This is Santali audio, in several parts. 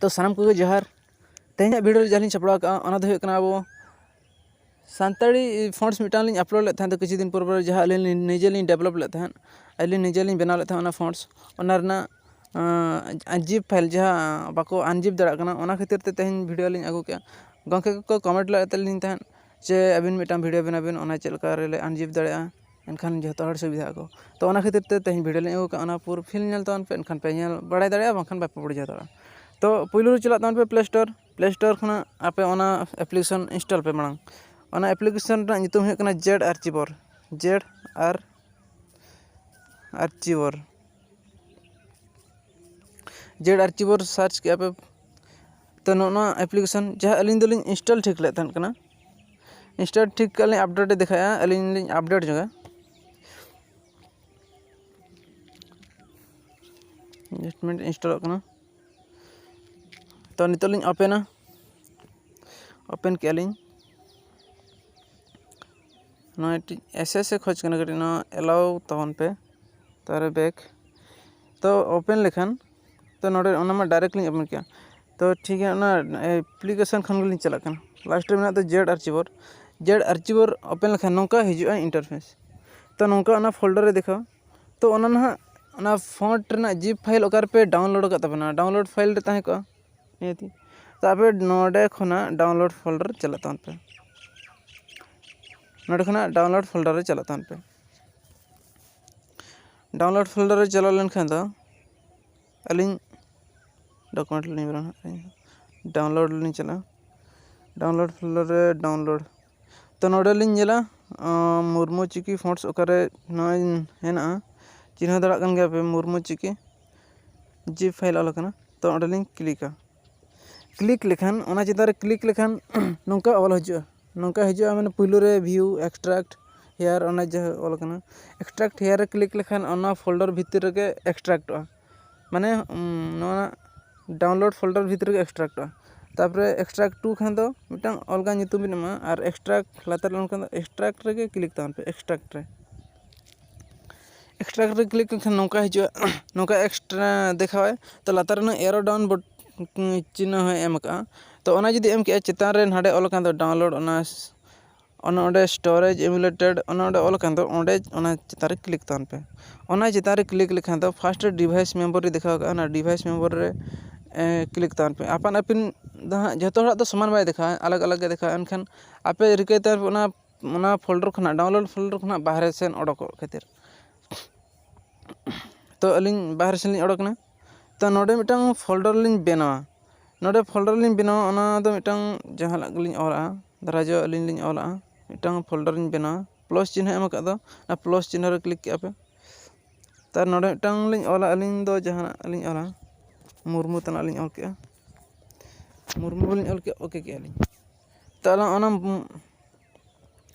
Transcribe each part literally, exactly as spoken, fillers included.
ᱛᱚ ᱥᱟᱱᱟᱢ ᱠᱚᱜᱮ ᱡᱚᱦᱟᱨ᱾ ᱛᱮᱦᱮᱧᱟᱜ ᱵᱷᱤᱰᱤᱭᱳ ᱨᱮ ᱡᱟᱦᱟᱸ ᱞᱤᱧ ᱥᱟᱯᱲᱟᱣ ᱠᱟᱜᱼᱟ, ᱚᱱᱟ ᱫᱚ ᱦᱩᱭᱩᱜ ᱠᱟᱱᱟ ᱟᱵᱚ ᱥᱟᱱᱛᱟᱲᱤ ᱯᱷᱚᱱᱴᱥ ᱢᱤᱫᱴᱟᱝ ᱞᱤᱧ ᱟᱯᱞᱳᱰ ᱞᱮᱫ ᱛᱟᱦᱮᱸᱫ, ᱠᱤᱪᱷᱩ ᱫᱤᱱ ᱯᱚᱨ ᱯᱚᱨ ᱡᱟᱦᱟᱸ ᱟᱹᱞᱤᱧ ᱞᱤᱧ ᱱᱤᱡᱮ ᱞᱤᱧ ᱰᱮᱵᱷᱞᱚᱯ ᱞᱮᱫ ᱛᱟᱦᱮᱸᱫ, ᱟᱹᱞᱤᱧ ᱱᱤᱡᱮ ᱞᱤᱧ ᱵᱮᱱᱟᱣ ᱞᱮᱫ ᱛᱟᱦᱮᱸᱫ ᱚᱱᱟ ᱯᱷᱚᱱᱴᱥ, ᱚᱱᱟ ᱨᱮᱱᱟᱜ ᱟᱸ, ᱟᱸᱡᱤᱵ ᱯᱷᱟᱭᱤᱞ ᱡᱟᱦᱟᱸ ᱵᱟᱠᱚ ᱟᱱᱡᱤᱯ ᱫᱟᱲᱮᱭᱟᱜ ᱠᱟᱱᱟ, ᱚᱱᱟ ᱠᱷᱟᱹᱛᱤᱨ ᱛᱮ ᱛᱮᱦᱮᱧ ᱵᱷᱤᱰᱤᱭᱳ ᱞᱤᱧ ᱟᱹᱜᱩ ᱠᱮᱜᱼᱟ᱾ ᱜᱚᱢᱠᱮ ᱠᱚᱠᱚ ᱠᱚᱢᱮᱱᱴ ᱞᱮᱫ ᱛᱟᱹᱞᱤᱧ ᱛᱟᱦᱮᱸᱫ ᱡᱮ ᱟᱹᱵᱤᱱ ᱢᱤᱫᱴᱟᱝ ᱵᱷᱤᱰᱤᱭᱳ ᱵᱮᱱᱟᱣ ᱵᱤᱱ, ᱚᱱᱟ ᱪᱮᱫ ᱞᱮᱠᱟ ᱨᱮᱞᱮ ᱟᱱᱡᱤᱯ ᱫᱟᱲᱮᱭᱟᱜᱼᱟ, ᱮᱱᱠᱷᱟᱱ ᱡᱚᱛᱚ ᱦᱚᱲ ᱥᱩᱵᱤᱫᱷᱟᱜ ᱟᱠᱚ᱾ ᱛᱚ ᱚᱱᱟ ᱠᱷᱟᱹᱛᱤᱨ ᱛᱮ ᱛᱮᱦᱮᱧ ᱵᱷᱤᱰᱤᱭᱳ ᱞᱤᱧ ᱟᱹᱜᱩ ᱠᱟᱜᱼᱟ, ᱚᱱᱟ ᱯᱩᱨᱟᱹ ᱯᱷᱤᱞ ᱧᱮᱞ ᱛᱟᱵᱚᱱ ᱯᱮ, ᱮᱱᱠᱷᱟᱱ ᱯᱮ ᱧᱮᱞ ᱵᱟᱲᱟᱭ ᱫᱟᱲᱮᱭᱟᱜᱼᱟ, ᱵᱟᱝᱠᱷᱟᱱ ᱵᱟᱯᱮ ᱵᱩᱡᱷᱟᱹᱣ ᱫᱟᱲᱮᱭᱟᱜᱼᱟ᱾ ᱛᱚ ᱯᱩᱭᱞᱩ ᱨᱮ ᱪᱟᱞᱟᱜ ᱛᱟᱵᱚᱱ ᱯᱮ ᱯᱞᱮ ᱥᱴᱳᱨ᱾ ᱯᱞᱮ ᱥᱴᱳᱨ ᱠᱷᱚᱱᱟᱜ ᱟᱯᱮ ᱚᱱᱟ ᱮᱯᱞᱤᱠᱮᱥᱚᱱ ᱤᱱᱥᱴᱚᱞ ᱯᱮ ᱢᱟᱲᱟᱝ᱾ ᱚᱱᱟ ᱮᱯᱞᱤᱠᱮᱥᱚᱱ ᱨᱮᱱᱟᱜ ᱧᱩᱛᱩᱢ ᱦᱩᱭᱩᱜ ᱠᱟᱱᱟ ᱡᱮᱰ ᱟᱨᱪᱤᱵᱷᱟᱨ, ᱡᱮᱰ ᱟᱨ ᱟᱨᱪᱤᱵᱷᱟᱨ, ᱡᱮᱰ ᱟᱨᱪᱤᱵᱷᱟᱨ ᱥᱟᱨᱪ ᱠᱮᱜᱼᱟ ᱯᱮ᱾ ᱛᱚ ᱱᱚᱜᱼᱚ ᱱᱚᱣᱟ ᱮᱯᱞᱤᱠᱮᱥᱚᱱ ᱡᱟᱦᱟᱸ ᱟᱹᱞᱤᱧ ᱫᱚᱞᱤᱧ ᱤᱱᱥᱴᱚᱞ ᱴᱷᱤᱠ ᱞᱮᱫ ᱛᱟᱦᱮᱸᱫ ᱠᱟᱱᱟ, ᱤᱱᱥᱴᱚᱞ ᱴᱷᱤᱠ ᱠᱟᱜ ᱞᱤᱧ, ᱟᱯᱰᱮᱴ ᱮ ᱫᱮᱠᱷᱟᱭᱟ, ᱟᱹᱞᱤᱧ ᱞᱤᱧ ᱟᱯᱰᱮᱴ ᱧᱚᱜᱟ᱾ ᱡᱟᱥᱴ ᱢᱤᱱᱤᱴ, ᱤᱱᱥᱴᱚᱞᱚᱜ ᱠᱟᱱᱟ᱾ ᱛᱚ ᱱᱤᱛᱚᱜ ᱞᱤᱧ ᱳᱯᱮᱱᱟ, ᱳᱯᱮᱱ ᱠᱮᱜᱼᱟ ᱞᱤᱧ᱾ ᱱᱚᱣᱟ ᱢᱤᱫᱴᱤᱡ ᱮᱥᱮᱥ ᱮ ᱠᱷᱚᱡᱽ ᱠᱟᱱᱟ, ᱠᱟᱹᱴᱤᱡ ᱱᱚᱣᱟ ᱮᱞᱟᱣ ᱛᱟᱵᱚᱱ ᱯᱮ, ᱛᱟᱨᱮ ᱵᱮᱠ᱾ ᱛᱚ ᱳᱯᱮᱱ ᱞᱮᱠᱷᱟᱱ, ᱛᱚ ᱱᱚᱰᱮ ᱚᱱᱟ ᱢᱟ ᱰᱟᱭᱨᱮᱠᱴ ᱞᱤᱧ ᱳᱯᱮᱱ ᱠᱮᱜᱼᱟ᱾ ᱛᱚ ᱴᱷᱤᱠ ᱜᱮᱭᱟ, ᱚᱱᱟ ᱮᱯᱞᱤᱠᱮᱥᱚᱱ ᱠᱷᱚᱱ ᱜᱮᱞᱤᱧ ᱪᱟᱞᱟᱜ ᱠᱟᱱᱟ᱾ ᱞᱟᱥᱴ ᱨᱮ ᱢᱮᱱᱟᱜ ᱫᱚ ᱡᱮᱰ ᱟᱨᱪᱤᱵᱷᱟᱨ, ᱡᱮᱰ ᱟᱨᱪᱤᱵᱷᱟᱨ ᱳᱯᱮᱱ ᱞᱮᱠᱷᱟᱱ ᱱᱚᱝᱠᱟ ᱦᱤᱡᱩᱜᱼᱟ ᱤᱱᱴᱟᱨᱯᱷᱮᱥ᱾ ᱛᱚ ᱱᱚᱝᱠᱟ ᱚᱱᱟ ᱯᱷᱳᱞᱰᱟᱨ ᱨᱮ ᱫᱮᱠᱷᱟᱣᱟ᱾ ᱛᱚ ᱚᱱᱟ ᱱᱟᱦᱟᱜ ᱚᱱᱟ ᱯᱷᱚᱱᱴ ᱨᱮᱱᱟᱜ ᱡᱤᱯ ᱯᱷᱟᱭᱤᱞ ᱚᱠᱟ ᱨᱮᱯᱮ ᱰᱟᱣᱩᱱᱞᱳᱰ ᱟᱠᱟᱫ ᱛᱟᱵᱚᱱᱟ, ᱰᱟᱣᱩᱱᱞᱳᱰ ᱯᱷᱟᱭᱤᱞ ᱨᱮ ᱛᱟᱦᱮᱸ ᱠᱚᱜᱼᱟ ᱱᱤᱦᱟᱹᱛᱤ᱾ ᱛᱚ ᱟᱯᱮ ᱱᱚᱰᱮ ᱠᱷᱚᱱᱟᱜ ᱰᱟᱣᱩᱱᱞᱳᱰ ᱯᱷᱳᱞᱰᱟᱨ ᱪᱟᱞᱟᱜ ᱛᱟᱵᱚᱱ ᱯᱮ, ᱱᱚᱰᱮ ᱠᱷᱚᱱᱟᱜ ᱰᱟᱣᱩᱱᱞᱳᱰ ᱯᱷᱳᱞᱰᱟᱨ ᱨᱮ ᱪᱟᱞᱟᱜ ᱛᱟᱵᱚᱱ ᱯᱮ᱾ ᱰᱟᱣᱩᱱᱞᱳᱰ ᱯᱷᱳᱞᱰᱟᱨ ᱨᱮ ᱪᱟᱞᱟᱣ ᱞᱮᱱᱠᱷᱟᱱ ᱫᱚ ᱟᱹᱞᱤᱧ ᱰᱚᱠᱩᱢᱮᱱᱴ ᱞᱤᱧ ᱵᱚᱞᱚᱱᱟ, ᱰᱟᱣᱩᱱᱞᱳᱰ ᱞᱤᱧ ᱪᱟᱞᱟᱜᱼᱟ᱾ ᱰᱟᱣᱩᱱᱞᱳᱰ ᱯᱷᱳᱞᱰᱟᱨ ᱨᱮ ᱰᱟᱣᱩᱱᱞᱳᱰ᱾ ᱛᱚ ᱱᱚᱰᱮ ᱞᱤᱧ ᱧᱮᱞᱟ, ᱟᱸ, ᱢᱩᱨᱢᱩ ᱪᱤᱠᱤ ᱯᱷᱚᱱᱴᱥ ᱚᱠᱟᱨᱮ ᱱᱚᱜᱼᱚᱭ ᱦᱮᱱᱟᱜᱼᱟ, ᱪᱤᱱᱦᱟᱹ ᱫᱟᱲᱮᱭᱟᱜ ᱠᱟᱱ ᱜᱮᱭᱟ ᱯᱮ, ᱢᱩᱨᱢᱩ ᱪᱤᱠᱤ ᱡᱤᱯ ᱯᱷᱟᱭᱤᱞ ᱚᱞ ᱟᱠᱟᱱᱟ᱾ ᱛᱚ ᱚᱸᱰᱮ ᱞᱤᱧ ᱠᱞᱤᱠᱟ᱾ ᱠᱞᱤᱠ ᱞᱮᱠᱷᱟᱱ, ᱚᱱᱟ ᱪᱮᱛᱟᱱ ᱨᱮ ᱠᱞᱤᱠ ᱞᱮᱠᱷᱟᱱ ᱱᱚᱝᱠᱟ ᱚᱞ ᱦᱤᱡᱩᱜᱼᱟ, ᱱᱚᱝᱠᱟ ᱦᱤᱡᱩᱜᱼᱟ, ᱢᱟᱱᱮ ᱯᱩᱭᱞᱩ ᱨᱮ ᱵᱷᱤᱭᱩ ᱮᱠᱥᱴᱨᱟᱠᱴ ᱦᱮᱭᱟᱨ, ᱚᱱᱟ ᱡᱟᱦᱟᱸ ᱚᱞ ᱟᱠᱟᱱᱟ, ᱮᱠᱥᱴᱨᱟᱠᱴ ᱦᱮᱭᱟᱨ ᱨᱮ ᱠᱞᱤᱠ ᱞᱮᱠᱷᱟᱱ ᱚᱱᱟ ᱯᱷᱳᱞᱰᱟᱨ ᱵᱷᱤᱛᱤᱨ ᱨᱮᱜᱮ ᱮᱠᱥᱴᱨᱟᱠᱴᱚᱜᱼᱟ, ᱢᱟᱱᱮ, ᱩᱢ, ᱱᱚᱣᱟ ᱰᱟᱣᱩᱱᱞᱳᱰ ᱯᱷᱳᱞᱰᱟᱨ ᱵᱷᱤᱛᱤᱨ ᱨᱮᱜᱮ ᱮᱠᱥᱴᱨᱟᱠᱴᱚᱜᱼᱟ᱾ ᱛᱟᱨᱯᱚᱨᱮ ᱮᱠᱥᱴᱨᱟᱠᱴ ᱴᱩ ᱠᱷᱟᱱ ᱫᱚ ᱢᱤᱫᱴᱟᱝ ᱚᱞᱜᱟ ᱧᱩᱛᱩᱢ ᱵᱤᱱ ᱮᱢᱟ, ᱟᱨ ᱮᱠᱥᱴᱨᱟᱠᱴ ᱞᱟᱛᱟᱨ ᱞᱮᱱᱠᱷᱟᱱ ᱫᱚ ᱮᱠᱥᱴᱨᱟᱠᱴ ᱨᱮᱜᱮ ᱠᱞᱤᱠ ᱛᱟᱵᱚᱱ ᱯᱮ, ᱮᱠᱥᱴᱨᱟᱠᱴ ᱨᱮ᱾ ᱮᱠᱥᱴᱨᱟᱠᱴ ᱨᱮ ᱠᱞᱤᱠ ᱞᱮᱠᱷᱟᱱ ᱱᱚᱝᱠᱟ ᱦᱤᱡᱩᱜᱼᱟ, ᱱᱚᱝᱠᱟ ᱮᱠᱥᱴᱨᱟ ᱫᱮᱠᱷᱟᱣᱟᱭ᱾ ᱛᱚ ᱞᱟᱛᱟᱨ ᱨᱮᱱᱟᱜ ᱮᱨᱳ ᱰᱟᱣᱩᱱ ᱵᱚᱴ-, ᱪᱤᱱᱦᱟᱹ ᱦᱚᱸᱭ ᱮᱢ ᱟᱠᱟᱫᱼᱟ᱾ ᱛᱚ ᱚᱱᱟ ᱡᱩᱫᱤ ᱮᱢ ᱠᱮᱜᱼᱟ, ᱪᱮᱛᱟᱱ ᱨᱮ ᱱᱟᱰᱮ ᱚᱞ ᱟᱠᱟᱱ ᱫᱚ download, ᱚᱱᱟ ᱚᱱᱟ ᱚᱸᱰᱮ storage emulated, ᱚᱱᱟ ᱚᱸᱰᱮ ᱚᱞ ᱟᱠᱟᱱ ᱫᱚ, ᱚᱸᱰᱮ ᱚᱱᱟ ᱪᱮᱛᱟᱱ ᱨᱮ ᱠᱞᱤᱠ ᱛᱟᱵᱚᱱ ᱯᱮ᱾ ᱚᱱᱟ ᱪᱮᱛᱟᱱ ᱨᱮ ᱠᱞᱤᱠ ᱞᱮᱠᱷᱟᱱ ᱫᱚ ᱯᱷᱟᱥᱴ ᱨᱮ ᱰᱤᱵᱷᱟᱭᱤᱥ ᱢᱮᱢᱵᱚᱨ ᱨᱮ ᱫᱮᱠᱷᱟᱣ ᱠᱟᱜᱼᱟ, ᱚᱱᱟ ᱰᱤᱵᱷᱟᱭᱤᱥ ᱢᱮᱢᱵᱚᱨ ᱨᱮ ᱠᱞᱤᱠ ᱛᱟᱵᱚᱱ ᱯᱮ᱾ ᱟᱯᱟᱱ ᱟᱹᱯᱤᱱ ᱫᱚ ᱦᱟᱸᱜ ᱡᱷᱚᱛᱚ ᱦᱚᱲᱟᱜ ᱫᱚ ᱥᱚᱢᱟᱱ ᱵᱟᱭ ᱫᱮᱠᱷᱟᱣᱟ, ᱟᱞᱟᱜᱽ ᱟᱞᱟᱜᱽ ᱜᱮ ᱫᱮᱠᱷᱟᱣᱟ᱾ ᱮᱱᱠᱷᱟᱱ ᱟᱯᱮ ᱨᱤᱠᱟᱹᱭ ᱛᱟᱵᱚᱱ ᱯᱮ ᱚᱱᱟ, ᱚᱱᱟ ᱯᱷᱳᱞᱰᱟᱨ ᱠᱷᱚᱱᱟᱜ, download ᱯᱷᱳᱞᱰᱟᱨ ᱠᱷᱚᱱᱟᱜ ᱵᱟᱦᱨᱮ ᱥᱮᱱ ᱚᱰᱚᱠᱚᱜ ᱠᱷᱟᱹᱛᱤᱨ᱾ ᱛᱚ ᱟᱹᱞᱤᱧ ᱵᱟᱦᱨᱮ ᱥᱮᱱ ᱞᱤᱧ ᱚᱰᱚᱠ ᱮᱱᱟ᱾ ᱛᱚ ᱱᱚᱰᱮ ᱢᱤᱫᱴᱟᱝ ᱯᱷᱳᱞᱰᱟᱨ ᱞᱤᱧ ᱵᱮᱱᱟᱣᱟ᱾ ᱱᱚᱰᱮ ᱯᱷᱳᱞᱰᱟᱨ ᱞᱤᱧ ᱵᱮᱱᱟᱣᱟ, ᱚᱱᱟ ᱫᱚ ᱢᱤᱫᱴᱟᱝ ᱡᱟᱦᱟᱱᱟᱜ ᱜᱮᱞᱤᱧ ᱚᱞᱟᱜᱼᱟ, ᱫᱷᱟᱨᱟ ᱡᱚ ᱟᱹᱞᱤᱧ ᱞᱤᱧ ᱚᱞᱟᱜᱼᱟ, ᱢᱤᱫᱴᱟᱝ ᱯᱷᱳᱞᱰᱟᱨ ᱞᱤᱧ ᱵᱮᱱᱟᱣᱟ᱾ ᱯᱞᱟᱥ ᱪᱤᱱᱦᱟᱹ ᱮᱢ ᱟᱠᱟᱫ ᱫᱚ, ᱚᱱᱟ ᱯᱞᱟᱥ ᱪᱤᱱᱦᱟᱹ ᱨᱮ ᱠᱞᱤᱠ ᱠᱮᱜᱼᱟ ᱯᱮ᱾ ᱛᱟᱨ ᱱᱚᱰᱮ ᱢᱤᱫᱴᱟᱝ ᱞᱤᱧ ᱚᱞᱟ, ᱟᱹᱞᱤᱧ ᱫᱚ ᱡᱟᱦᱟᱱᱟᱜ ᱞᱤᱧ ᱚᱞᱟ, ᱢᱩᱨᱢᱩ ᱛᱟᱱᱟᱜ ᱞᱤᱧ ᱚᱞ ᱠᱮᱜᱼᱟ, ᱢᱩᱨᱢᱩ ᱞᱤᱧ ᱚᱞ ᱠᱮᱜᱼᱟ, ᱳᱠᱮ ᱠᱮᱜᱼᱟ ᱞᱤᱧ᱾ ᱛᱟᱦᱚᱞᱮ ᱚᱱᱟ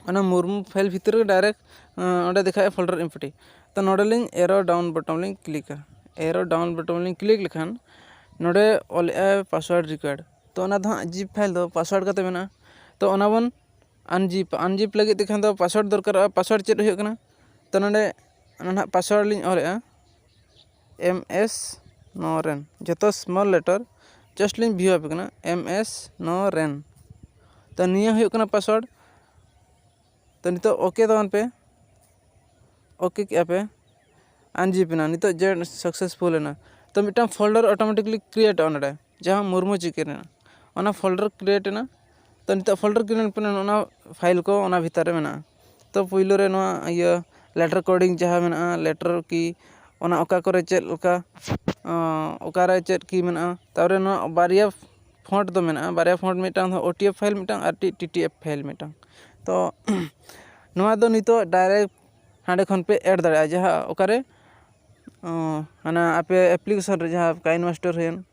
ᱚᱱᱟ ᱢᱩᱨᱢᱩ ᱯᱷᱟᱭᱤᱞ ᱵᱷᱤᱛᱤᱨ ᱨᱮ ᱰᱟᱭᱨᱮᱠᱴ ᱚᱸᱰᱮ ᱫᱮᱠᱷᱟᱜᱼᱟ ᱯᱷᱳᱞᱰᱟᱨ ᱮᱢᱯᱴᱤ᱾ ᱛᱚ ᱱᱚᱰᱮ ᱞᱤᱧ ᱮᱨᱳ ᱰᱟᱣᱩᱱ ᱵᱚᱴᱚᱱ ᱞᱤᱧ ᱠᱞᱤᱠᱟ᱾ ᱮᱨᱳ ᱰᱟᱣᱩᱱ ᱵᱚᱴᱚᱱ ᱞᱤᱧ ᱠᱞᱤᱠ ᱞᱮᱠᱷᱟᱱ ᱱᱚᱰᱮ ᱚᱞᱮᱜᱼᱟᱭ ᱯᱟᱥᱣᱟᱨᱰ ᱨᱤᱠᱣᱟᱭᱟᱨᱰ᱾ ᱛᱚ ᱚᱱᱟ ᱫᱚ ᱦᱟᱸᱜ ᱡᱤᱯ ᱯᱷᱟᱭᱤᱞ ᱫᱚ ᱯᱟᱥᱣᱟᱨᱰ ᱠᱟᱛᱮ ᱢᱮᱱᱟᱜᱼᱟ᱾ ᱛᱚ ᱚᱱᱟ ᱵᱚᱱ ᱟᱱᱡᱤᱯ, ᱟᱱᱡᱤᱯ ᱞᱟᱹᱜᱤᱫ ᱛᱮᱠᱷᱟᱱ ᱫᱚ ᱯᱟᱥᱣᱟᱨᱰ ᱫᱚᱨᱠᱟᱨᱚᱜᱼᱟ᱾ ᱯᱟᱥᱣᱟᱨᱰ ᱪᱮᱫ ᱦᱩᱭᱩᱜ ᱠᱟᱱᱟ? ᱛᱚ ᱱᱚᱰᱮ ᱚᱱᱟ ᱱᱟᱦᱟᱜ ᱯᱟᱥᱣᱟᱨᱰ ᱞᱤᱧ ᱚᱞᱮᱜᱼᱟ, ᱮᱢ ᱮᱥ ᱱᱚᱨᱮᱱ, ᱡᱚᱛᱚ ᱥᱢᱚᱞ ᱞᱮᱴᱟᱨ, ᱡᱟᱥᱴ ᱞᱤᱧ ᱵᱷᱤᱭᱩ ᱟᱯᱮ ᱠᱟᱱᱟ, ᱮᱢ ᱮᱥ ᱱᱚᱨᱮᱱ᱾ ᱛᱚ ᱱᱤᱭᱟᱹ ᱦᱩᱭᱩᱜ ᱠᱟᱱᱟ ᱯᱟᱥᱣᱟᱨᱰ᱾ ᱛᱚ ᱱᱤᱛᱚᱜ ᱳᱠᱮ ᱛᱟᱵᱚᱱ ᱯᱮ, ᱳᱠᱮ ᱠᱮᱜᱼᱟ ᱯᱮ, ᱟᱱᱡᱤᱯ ᱮᱱᱟ, ᱱᱤᱛᱚᱜ ᱡᱮ ᱥᱟᱠᱥᱮᱥᱯᱷᱩᱞ ᱮᱱᱟ᱾ ᱛᱚ ᱢᱤᱫᱴᱟᱝ ᱯᱷᱳᱞᱰᱟᱨ ᱚᱴᱳᱢᱮᱴᱤᱠᱞᱤ ᱠᱨᱤᱭᱮᱴᱚᱜᱼᱟ ᱱᱚᱰᱮ, ᱡᱟᱦᱟᱸ ᱢᱩᱨᱢᱩ ᱪᱤᱠᱮᱱ ᱨᱮᱱᱟᱜ ᱚᱱᱟ ᱯᱷᱳᱞᱰᱟᱨ ᱠᱨᱤᱭᱮᱴ ᱮᱱᱟ᱾ ᱛᱚ ᱱᱤᱛᱚᱜ ᱯᱷᱳᱞᱰᱟᱨ ᱠᱨᱤᱭᱮᱴ ᱯᱮ, ᱚᱱᱟ ᱯᱷᱟᱭᱤᱞ ᱠᱚ ᱚᱱᱟ ᱵᱷᱤᱛᱟᱨ ᱨᱮ ᱢᱮᱱᱟᱜᱼᱟ᱾ ᱛᱚ ᱯᱩᱭᱞᱩ ᱨᱮ ᱱᱚᱣᱟ ᱤᱭᱟᱹ ᱞᱮᱴᱟᱨ ᱠᱳᱰᱤᱝ ᱡᱟᱦᱟᱸ ᱢᱮᱱᱟᱜᱼᱟ, ᱞᱮᱴᱟᱨ ᱠᱤ ᱚᱱᱟ ᱚᱠᱟ ᱠᱚᱨᱮ ᱪᱮᱫ ᱞᱮᱠᱟ, ᱚᱠᱟᱨᱮ ᱪᱮᱫ ᱠᱤ ᱢᱮᱱᱟᱜᱼᱟ᱾ ᱛᱟᱨᱯᱚᱨᱮ ᱱᱚᱣᱟ ᱵᱟᱨᱭᱟ ᱯᱷᱚᱱᱴ ᱫᱚ ᱢᱮᱱᱟᱜᱼᱟ, ᱵᱟᱨᱭᱟ ᱯᱷᱚᱱᱴ, ᱢᱤᱫᱴᱟᱝ ᱫᱚ ᱳ ᱴᱤ ᱮᱯᱷ ᱯᱷᱟᱭᱤᱞ ᱢᱤᱫᱴᱟᱝ ᱟᱨ ᱴᱤ ᱴᱤ ᱮᱯᱷ ᱯᱷᱟᱭᱤᱞ ᱢᱤᱫᱴᱟᱝ᱾ ᱛᱚ ᱱᱚᱣᱟ ᱫᱚ ᱱᱤᱛᱚᱜ ᱰᱟᱭᱨᱮᱠᱴ ᱦᱟᱸᱰᱮ ᱠᱷᱚᱱ ᱯᱮ ᱮᱰ ᱫᱟᱲᱮᱭᱟᱜᱼᱟ, ᱡᱟᱦᱟᱸ ᱚᱠᱟᱨᱮ ᱚ, ᱦᱟᱱᱟ ᱟᱯᱮ ᱮᱯᱞᱤᱠᱮᱥᱚᱱ ᱨᱮ ᱡᱟᱦᱟᱸ ᱠᱟᱭᱤᱱ ᱢᱟᱥᱴᱟᱨ ᱦᱩᱭᱮᱱ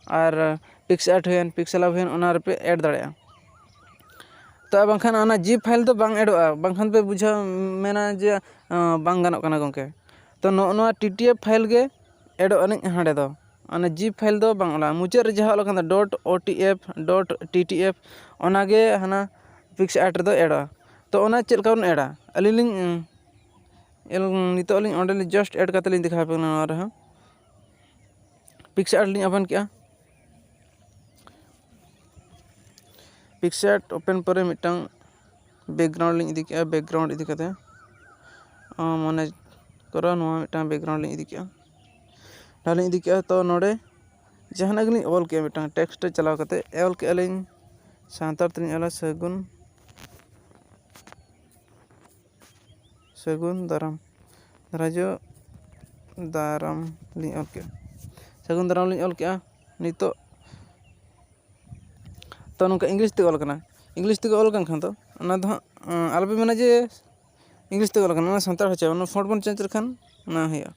ᱟᱨ ᱯᱤᱠᱥ ᱟᱨᱴ ᱦᱩᱭᱮᱱ, ᱯᱤᱠᱥᱮᱞ ᱞᱟᱵ ᱦᱩᱭᱮᱱ, ᱚᱱᱟ ᱨᱮᱯᱮ ᱮᱰ ᱫᱟᱲᱮᱭᱟᱜᱼᱟ᱾ ᱛᱚ ᱵᱟᱝᱠᱷᱟᱱ ᱚᱱᱟ ᱡᱤᱯ ᱯᱷᱟᱭᱤᱞ ᱫᱚ ᱵᱟᱝ ᱮᱰᱚᱜᱼᱟ, ᱵᱟᱝᱠᱷᱟᱱ ᱯᱮ ᱵᱩᱡᱷᱟᱹᱣ ᱢᱮᱱᱟ ᱡᱮ ᱚ, ᱵᱟᱝ ᱜᱟᱱᱚᱜ ᱠᱟᱱᱟ ᱜᱚᱢᱠᱮ᱾ ᱛᱚ ᱱᱚᱜᱼᱚ ᱱᱚᱣᱟ ᱴᱤ ᱴᱤ ᱮᱯᱷ ᱯᱷᱟᱭᱤᱞ ᱜᱮ ᱮᱰᱚᱜ ᱟᱹᱱᱤᱡ ᱦᱟᱸᱰᱮ ᱫᱚ, ᱚᱱᱟ ᱡᱤᱯ ᱯᱷᱟᱭᱤᱞ ᱫᱚ ᱵᱟᱝ ᱚᱞᱟ᱾ ᱢᱩᱪᱟᱹᱫ ᱨᱮ ᱡᱟᱦᱟᱸ ᱚᱞ ᱟᱠᱟᱱ ᱫᱚ dot O T F, dot T T F, ᱚᱱᱟᱜᱮ ᱦᱟᱱᱟ ᱯᱤᱠᱥ ᱟᱨᱴ ᱨᱮᱫᱚ ᱮᱰᱚᱜᱼᱟ᱾ ᱛᱚ ᱚᱱᱟ ᱪᱮᱫ ᱞᱮᱠᱟ ᱵᱚᱱ ᱮᱰᱟ? ᱟᱹᱞᱤᱧ ᱞᱤᱧ ᱮᱞ-, ᱱᱤᱛᱚᱜ ᱞᱤᱧ ᱚᱸᱰᱮ ᱞᱤᱧ ᱡᱟᱥᱴ ᱮᱰ ᱠᱟᱛᱮ ᱞᱤᱧ ᱫᱮᱠᱷᱟᱣ ᱟᱯᱮ ᱠᱟᱱᱟ᱾ ᱱᱚᱣᱟ ᱨᱮᱦᱚᱸ ᱯᱤᱠᱥ ᱟᱨᱴ ᱞᱤᱧ ᱳᱯᱮᱱ ᱠᱮᱜᱼᱟ᱾ PicsArt open ᱯᱚᱨᱮ ᱢᱤᱫᱴᱟᱝ background ᱞᱤᱧ ᱤᱫᱤ ᱠᱮᱜᱼᱟ᱾ Background ᱤᱫᱤ ᱠᱟᱛᱮ, ᱟᱸ, ᱢᱚᱱᱮ ᱠᱚᱨᱚ ᱱᱚᱣᱟ ᱢᱤᱫᱴᱟᱝ background ᱞᱤᱧ ᱤᱫᱤ ᱠᱮᱜᱼᱟ᱾ ᱱᱚᱣᱟ ᱞᱤᱧ ᱤᱫᱤ ᱠᱮᱜᱼᱟ, ᱛᱚ ᱱᱚᱰᱮ ᱡᱟᱦᱟᱱᱟᱜ ᱜᱮᱞᱤᱧ ᱚᱞ ᱠᱮᱜᱼᱟ, ᱢᱤᱫᱴᱟᱝ text ᱨᱮ ᱪᱟᱞᱟᱣ ᱠᱟᱛᱮ ᱚᱞ ᱠᱮᱜᱼᱟ ᱞᱤᱧ, ᱥᱟᱱᱛᱟᱲ ᱛᱮᱞᱤᱧ ᱚᱞᱟ ᱥᱟᱹᱜᱩᱱ, ᱥᱟᱹᱜᱩᱱ ᱫᱟᱨᱟᱢ, ᱫᱟᱨᱟᱡᱚ ᱫᱟᱨᱟᱢ ᱞᱤᱧ ᱚᱞ ᱠᱮᱜᱼᱟ, ᱥᱟᱹᱜᱩᱱ ᱫᱟᱨᱟᱢ ᱞᱤᱧ ᱚᱞ ᱠᱮᱜᱼᱟ᱾ ᱱᱤᱛᱚᱜ ᱛᱚ ᱱᱚᱝᱠᱟ English ᱛᱮ ᱚᱞ ᱠᱟᱱᱟ, English ᱛᱮᱜᱮ ᱚᱞ ᱠᱟᱱ ᱠᱷᱟᱱ ᱫᱚ ᱚᱱᱟ ᱫᱚ ᱦᱟᱸᱜ, ᱟᱸ, ᱟᱞᱚᱯᱮ ᱢᱮᱱᱟ ᱡᱮ English ᱛᱮ ᱚᱞ ᱠᱟᱱᱟ, ᱚᱱᱟ ᱥᱟᱱᱛᱟᱲ ᱦᱚᱪᱚ, ᱚᱱᱟ font ᱵᱚᱱ change ᱞᱮᱠᱷᱟᱱ ᱚᱱᱟ ᱦᱩᱭᱩᱜᱼᱟ᱾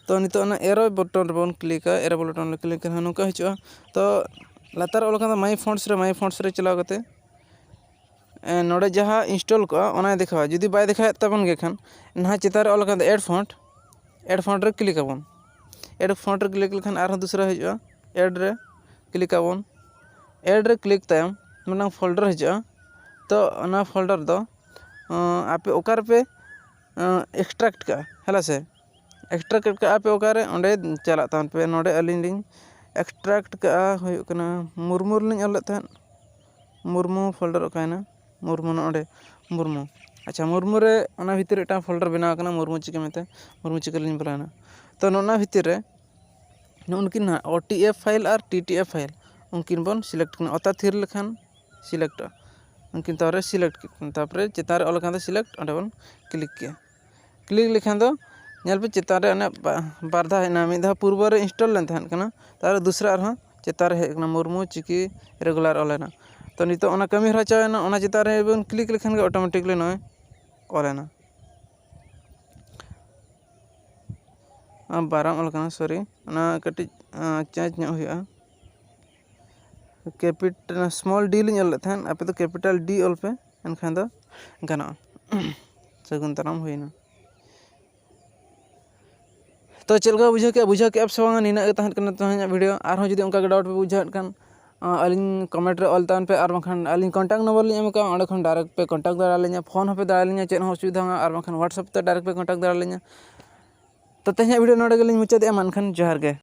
ᱛᱚ ᱱᱤᱛᱚᱜ ᱚᱱᱟ arrow button ᱨᱮᱵᱚᱱ clickᱟ, arrow button ᱨᱮ click ᱞᱮᱠᱷᱟᱱ ᱱᱚᱝᱠᱟ ᱦᱤᱡᱩᱜᱼᱟ᱾ ᱛᱚ ᱞᱟᱛᱟᱨ ᱚᱞ ᱠᱟᱱ ᱫᱚ My Fonts ᱨᱮ, My Fonts ᱨᱮ ᱪᱟᱞᱟᱣ ᱠᱟᱛᱮ, ᱮ, ᱱᱚᱰᱮ ᱡᱟᱦᱟᱸ install ᱠᱚᱜᱼᱟ ᱚᱱᱟᱭ ᱫᱮᱠᱷᱟᱣᱟ᱾ ᱡᱩᱫᱤ ᱵᱟᱭ ᱫᱮᱠᱷᱟᱣᱮᱫ ᱛᱟᱵᱚᱱ ᱜᱮ ᱠᱷᱟᱱ, ᱱᱟᱦᱟᱜ ᱪᱮᱛᱟᱱ ᱨᱮ ᱚᱞ ᱟᱠᱟᱱ ᱫᱚ Add Font, Add Font ᱨᱮ click ᱟᱵᱚᱱ᱾ Add Font ᱨᱮ click ᱞᱮᱠᱷᱟᱱ ᱟᱨᱦᱚᱸ ᱫᱩᱥᱨᱟ ᱦᱤᱡᱩᱜᱼᱟ, Add ᱨᱮ click ᱟᱵᱚᱱ᱾ Add ᱨᱮ click ᱛᱟᱭᱚᱢ ᱢᱤᱫᱴᱟᱝ folder ᱦᱤᱡᱩᱜᱼᱟ᱾ ᱛᱚ ᱚᱱᱟ folder ᱫᱚ, ᱟᱸ, ᱟᱯᱮ ᱚᱠᱟ ᱨᱮᱯᱮ, ᱟᱸ, extract ᱠᱟᱜᱼᱟ, ᱦᱮᱸ ᱥᱮ, extract ᱠᱟᱜᱼᱟ ᱯᱮ ᱚᱠᱟᱨᱮ, ᱚᱸᱰᱮ ᱪᱟᱞᱟᱜ ᱛᱟᱵᱚᱱ ᱯᱮ᱾ ᱱᱚᱰᱮ ᱟᱹᱞᱤᱧ ᱞᱤᱧ extract ᱠᱟᱜᱼᱟ, ᱦᱩᱭᱩᱜ ᱠᱟᱱᱟ ᱢᱩᱨᱢᱩ ᱨᱮᱞᱤᱧ ᱚᱞ ᱞᱮᱫ ᱛᱟᱦᱮᱸᱫ, ᱢᱩᱨᱢᱩ folder ᱚᱠᱟᱭᱮᱱᱟ? ᱢᱩᱨᱢᱩ, ᱱᱚᱜᱼᱚᱸᱰᱮ ᱢᱩᱨᱢᱩ᱾ ᱟᱪᱪᱷᱟ, ᱢᱩᱨᱢᱩ ᱨᱮ ᱚᱱᱟ ᱵᱷᱤᱛᱤᱨ ᱨᱮ ᱢᱤᱫᱴᱟᱝ folder ᱵᱮᱱᱟᱣ ᱟᱠᱟᱱᱟ, ᱢᱩᱨᱢᱩ ᱪᱤᱠᱤ ᱢᱮᱱᱛᱮ, ᱢᱩᱨᱢᱩ ᱪᱤᱠᱤ ᱨᱮᱞᱤᱧ ᱵᱚᱞᱚᱭᱮᱱᱟ᱾ ᱛᱚ ᱱᱚᱜᱼᱚ ᱱᱚᱣᱟ ᱵᱷᱤᱛᱤᱨ ᱨᱮ ᱱᱚᱜᱼᱚ ᱱᱩᱠᱤᱱ ᱱᱟᱦᱟᱜ O T F file ᱟᱨ T T F file, ᱩᱱᱠᱤᱱ ᱵᱚᱱ select ᱠᱤᱱᱟ᱾ ᱚᱛᱟ ᱛᱷᱤᱨ ᱞᱮᱠᱷᱟᱱ selectᱚᱜᱼᱟ, ᱩᱱᱠᱤᱱ ᱛᱟᱨᱯᱚᱨᱮ select ᱠᱮᱫ ᱠᱤᱱ, ᱛᱟᱨᱯᱚᱨᱮ ᱪᱮᱛᱟᱱ ᱨᱮ ᱚᱞ ᱟᱠᱟᱱ ᱫᱚ select, ᱚᱸᱰᱮ ᱵᱚᱱ click ᱠᱮᱜᱼᱟ᱾ Click ᱞᱮᱠᱷᱟᱱ ᱫᱚ ᱧᱮᱞ ᱯᱮ ᱪᱮᱛᱟᱱ ᱨᱮ ᱚᱱᱮ ᱵᱟ-, ᱵᱟᱨ ᱫᱷᱟᱣ ᱦᱮᱡ ᱮᱱᱟ, ᱢᱤᱫ ᱫᱷᱟᱣ ᱯᱩᱨᱵᱚ ᱨᱮ install ᱞᱮᱱ ᱛᱟᱦᱮᱸᱫ ᱠᱟᱱᱟ, ᱛᱟᱨᱯᱚᱨᱮ ᱫᱩᱥᱨᱟ ᱟᱨᱦᱚᱸ ᱪᱮᱛᱟᱱ ᱨᱮ ᱦᱮᱡ ᱟᱠᱟᱱᱟ ᱢᱩᱨᱢᱩ ᱪᱤᱠᱤ regular ᱚᱞᱮᱱᱟ᱾ ᱛᱚ ᱱᱤᱛᱚᱜ ᱚᱱᱟ ᱠᱟᱹᱢᱤ ᱦᱚᱨᱟ ᱪᱟᱵᱟᱭᱮᱱᱟ, ᱚᱱᱟ ᱪᱮᱛᱟᱱ ᱨᱮ ᱵᱚᱱ click ᱞᱮᱠᱷᱟᱱ ᱜᱮ automatically ᱱᱚᱜᱼᱚᱭ ᱚᱞᱮᱱᱟ᱾ ᱟᱨ ᱵᱟᱨᱟᱝ ᱚᱞ ᱠᱟᱱᱟ, sorry, ᱚᱱᱟ ᱠᱟᱹᱴᱤᱡ, ᱟᱸ, change ᱧᱚᱜ ᱦᱩᱭᱩᱜᱼᱟ᱾ Capital, small d ᱞᱤᱧ ᱚᱞ ᱞᱮᱫ ᱛᱟᱦᱮᱸᱫ, ᱟᱯᱮ ᱫᱚ capital D ᱚᱞ ᱯᱮ, ᱮᱱᱠᱷᱟᱱ ᱫᱚ ᱜᱟᱱᱚᱜᱼᱟ᱾ ᱥᱟᱹᱜᱩᱱ ᱫᱟᱨᱟᱢ ᱦᱩᱭᱱᱟ᱾ ᱛᱚ ᱪᱮᱫ ᱞᱮᱠᱟ ᱵᱩᱡᱷᱟᱹᱣ ᱠᱮᱜᱼᱟ, ᱵᱩᱡᱷᱟᱹᱣ ᱠᱮᱜᱼᱟ ᱯᱮ ᱥᱮ ᱵᱟᱝᱟ? ᱱᱤᱱᱟᱹᱜ ᱜᱮ ᱛᱟᱦᱮᱸ ᱠᱟᱱᱟ ᱛᱮᱦᱮᱧᱟᱜ video᱾ ᱟᱨᱦᱚᱸ ᱡᱩᱫᱤ ᱚᱱᱠᱟ ᱜᱮ doubt ᱯᱮ ᱵᱩᱡᱷᱟᱹᱣᱮᱫ ᱠᱷᱟᱱ, ᱟᱸ, ᱟᱹᱞᱤᱧ comment ᱨᱮ ᱚᱞ ᱛᱟᱵᱚᱱ ᱯᱮ, ᱟᱨ ᱵᱟᱝᱠᱷᱟᱱ ᱟᱹᱞᱤᱧ contact number ᱞᱤᱧ ᱮᱢ ᱟᱠᱟᱫᱼᱟ, ᱚᱸᱰᱮ ᱠᱷᱚᱱ direct ᱯᱮ contact ᱫᱟᱲᱮᱭᱟᱞᱤᱧᱟ, phone ᱦᱚᱸᱯᱮ ᱫᱟᱲᱮᱭᱟᱞᱤᱧᱟ, ᱪᱮᱫ ᱦᱚᱸ ᱚᱥᱩᱵᱤᱫᱷᱟ ᱵᱟᱝᱟ, ᱟᱨ ᱵᱟᱝᱠᱷᱟᱱ WhatsApp ᱛᱮ direct ᱯᱮ contact ᱫᱟᱲᱮᱭᱟᱞᱤᱧᱟ᱾ ᱛᱚ ᱛᱮᱦᱮᱧᱟᱜ video ᱱᱚᱰᱮ ᱜᱮᱞᱤᱧ ᱢᱩᱪᱟᱹᱫᱮᱜᱼᱟ, ᱢᱟ ᱮᱱᱠᱷᱟᱱ ᱡᱚᱦᱟᱨ ᱜᱮ᱾